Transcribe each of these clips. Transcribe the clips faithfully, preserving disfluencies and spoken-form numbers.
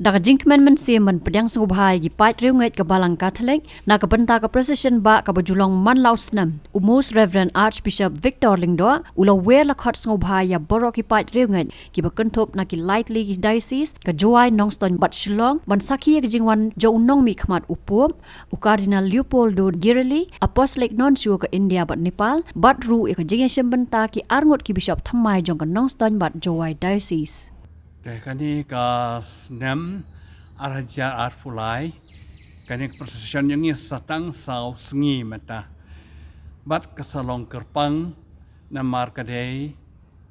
Ha ka jingkmen mynsiem ban pdiang sngewbha ïa ki paid riewngeit ka Balang Katholik na ka bynta ka procession bah kaba ju long man la u snem, u Most Reverend Archbishop Victor Lyngdoh u la wer la khot sngewbha ïa baroh ki paid riewngeit kiba kynthup na ki lai tylli ki diocese, ka Jowai, Nongstoiñ bad Shillong, ban sakhi ïa ka jingwan jong u nongmihkhmat u Pope, u Cardinal Leopoldo Girelli, Apostolic Nuncio ka India bad Nepal, bad ruh ïa ka jingïashim bynta ki arngut ki bishop thymmai jong ka Nongstoiñ bad Jowai Diocese. Te kane ka snem ar hajar arphew lai, kane ka procession jong ngi sa tang saw sngi mynta. Bad ka sa long kyrpang namar ka dei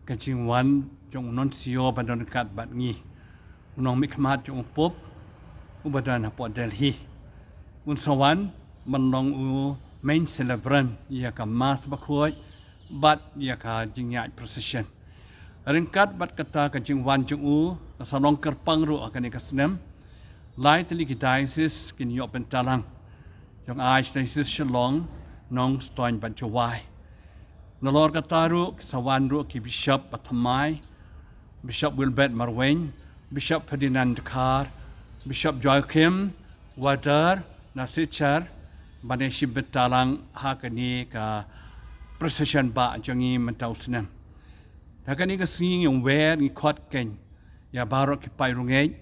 ka jingwan jong u Nuncio ba don ryngkat bad ngi, u nongmihkhmat jong u Pope uba don hapoh Delhi. Un sa wan ban long u main celebrant ïa ka Mass bakhuid bad ïa ka jingïaid procession. Ryngkat bad kata ka jingwan jong u, ka sa long kyrpang ruh ha kane ka snem, lai tylli ki diocese kin ïoh pyntalang, jong Archdiocese Shillong, Nongstoiñ bad Jowai. Nalor kata ruh ki sa wan ruh ki bishop ba thymmai, Bishop Wilbert Marwein, Bishop Ferdinand Dkhar, Bishop Joachim Wader na Silchar, ban ïashim bynta lang ha kane ka procession bah jong ngi mynta u snem. Ha kane ka sngi ngi wer ngi khot kein ïa baroh ki paid riewngeit,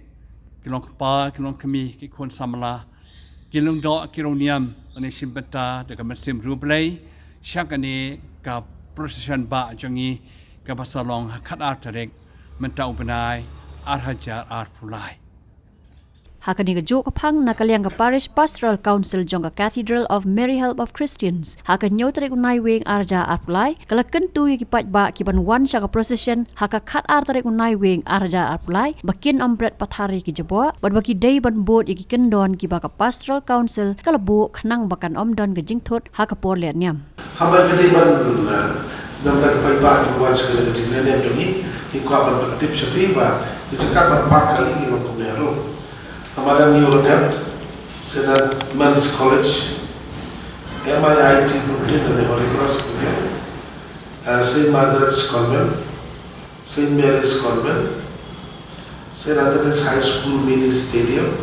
ki long kpa, ki long kmie, ki khun samla, ki long doh, ki long niam, ban ïashim bynta da ka mynsiem riewblei sha kane ka procession bah jong ngi kaba sa long ha khatar tarik mynta u bnai ar hajar arphew lai. Ha kane ka juh ka phang na ka liang ka Parish Pastoral Council jong ka Cathedral of Mary Help of Christians, ha ka hynñiew tarik u Naiwieng ar hajar arphew lai, ka la kyntu ïa ki paidbah ki ban wan sha ka procession ha ka khatar tarik u Naiwieng ar hajar arphew lai ba kin ym bret pathar ïa ki jaboh bad ba ki dei ban bud ïa ki kyndon kiba ka Pastoral Council ka la buh khnang ba kan ym don ka jingthut ha ka por leh niam. Haba ka dei ban, eh, namar ki paidbah ki wan sha kane ka jingleh niam jong ngi, ngi kwah ban pyntip sha phi ba ki jaka ban park kali ki long kumne ruh. Haba dang ïoh dep, Saint Edmund's College, M I I T Brooklyn and Holy Cross, okay? Eh, Saint Margaret's Convent, Saint Mary's Convent, Saint Anthony's High School Mini Stadium,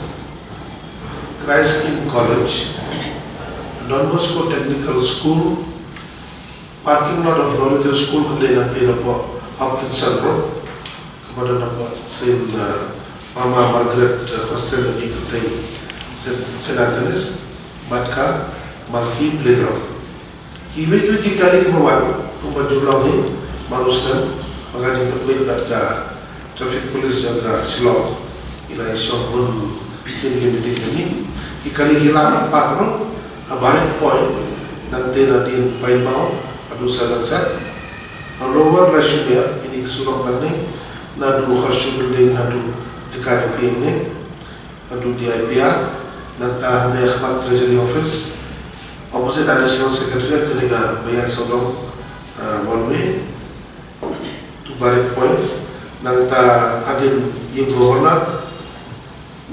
Christ King College, Don Bosco Technical School, parking lot of Lorito School, kaba dei nangtei napoh Hopkinson Road, kaba don napoh Saint, uh, Mama Margaret, uh, Hostel, nangtei Saint, Saint Anthony's, bad ka Malki Playground. Kiwei kiwei ki kali kiba wan, kumba ju long hi, man u snem, ba ka jingpynbeit bad ka traffic police jong ka Shillong, ki la ïashong bun sien ki meeting jong ngi. Ki kali ki lah ban park ruh ha Barik Point, nangtei na dien Pine Mount haduh Seven Set, ha Lower Rashomere, kine ki surok nangne, naduh Horseshoe Building haduh jaka jong ki nangne, haduh D I P R, nangta hangta ha khmat Treasury Office, opposite Additional Secretariat, kane kaba ïaid sawdong, uh, one way to Barik Point, nangta hadien ïing Governor,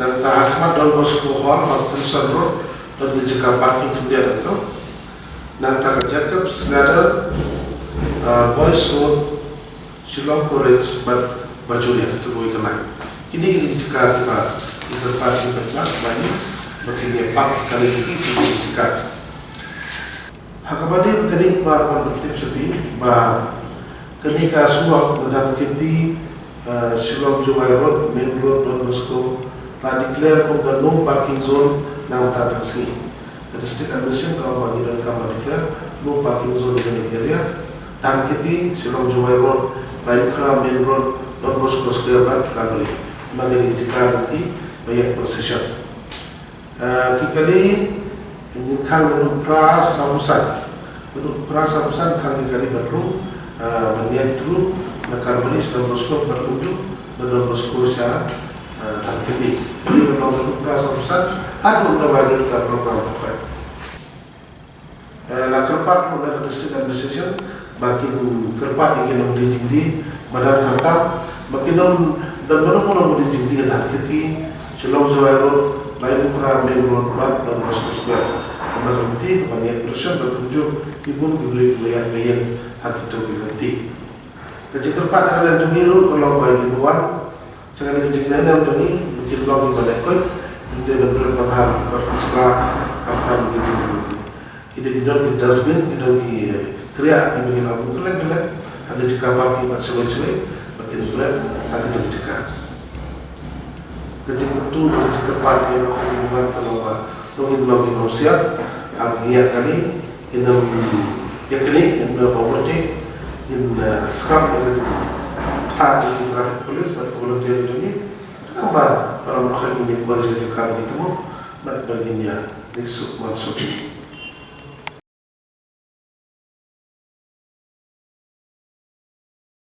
nangta ha khmat Don Bosco Hall, Hopkinson Road, don ki jaka parking khyndiat hangto, nangta ka Jacob's Ladder, uh, Boys Road, Shillong College bad Bajuria, tu ruh ka line. Kine kine ki jaka kiba, ki kyrpad ki paidbah ba ïa, ba kin ïa park kali ki jaka. Ha kaba dei ba kane ka bar ban pyntip sha phi ba kane ka surok na Dhankheti, eh, Shillong Jowai Road, Main Road, Don Bosco, la declare kum ka no parking zone na ka bynta tang sngi. Ka District Administration ka ong ba ngi donkam ban declare no parking zone ïa kane ka area. Dhankheti, Shillong Jowai Road, Raimukra Main Road, Don Bosco Square bad Kalbari. Namar kine ki jaka lynti ba ïaid procession. Eh, ki kali ngin khang naduh phra saw phew san. Naduh phra saw phew san khang ki kali ban rung, eh, ban ïaid through na Kalbari sha Don Bosco bad kumjuh na Don Bosco sha, eh, Dhankheti. Kali ban long naduh phra saw phew san haduh ba ïaid ka program perfect. Eh, la kyrpad ruh na ka District Administration ba kin kyrpad ïa ki nongdie jingdie madan khamtam ba kin ym don mano mano ba dei jingdie ha Dhankheti, Shillong Jowai Road, Raimukra Main Road bad Don Bosco Square. Namar ka lynti kaba ïaid procession bad kumjuh ki bun ki briew kiba ïaid ba ïeng ha kito ki lynti. Ka jingkyrpad na ka liang jong ngi ruh ka long ba ïa kiba wan sha kane ka jingleh niam jong ngi, ba Ki long kiba leh khuid, ki dei ban bret pathar ki kot ki sla, khamtam ki jing ki dei ki don ki dustbin, ki don ki kriah kiba ki la buh kylleng kylleng ha ki jaka parking bad shawei shawei ba kin bret ha kito ki jaka. Ka jingkyntu bad ka jingkyrpad ïa baroh ki nongwan ka long ba to ngin long kiba husiar ha ka jingïaid kali, ngin ym ïa kane, ngin ym overtake, ngin skhem ïa ka jingbthah jong ki traffic police bad ka volunteer ka jong ngi. Khnang ba para markhai ngin ïa poi sha jaka ba ngin tmu bad ba ngin ïa leit suk man suk.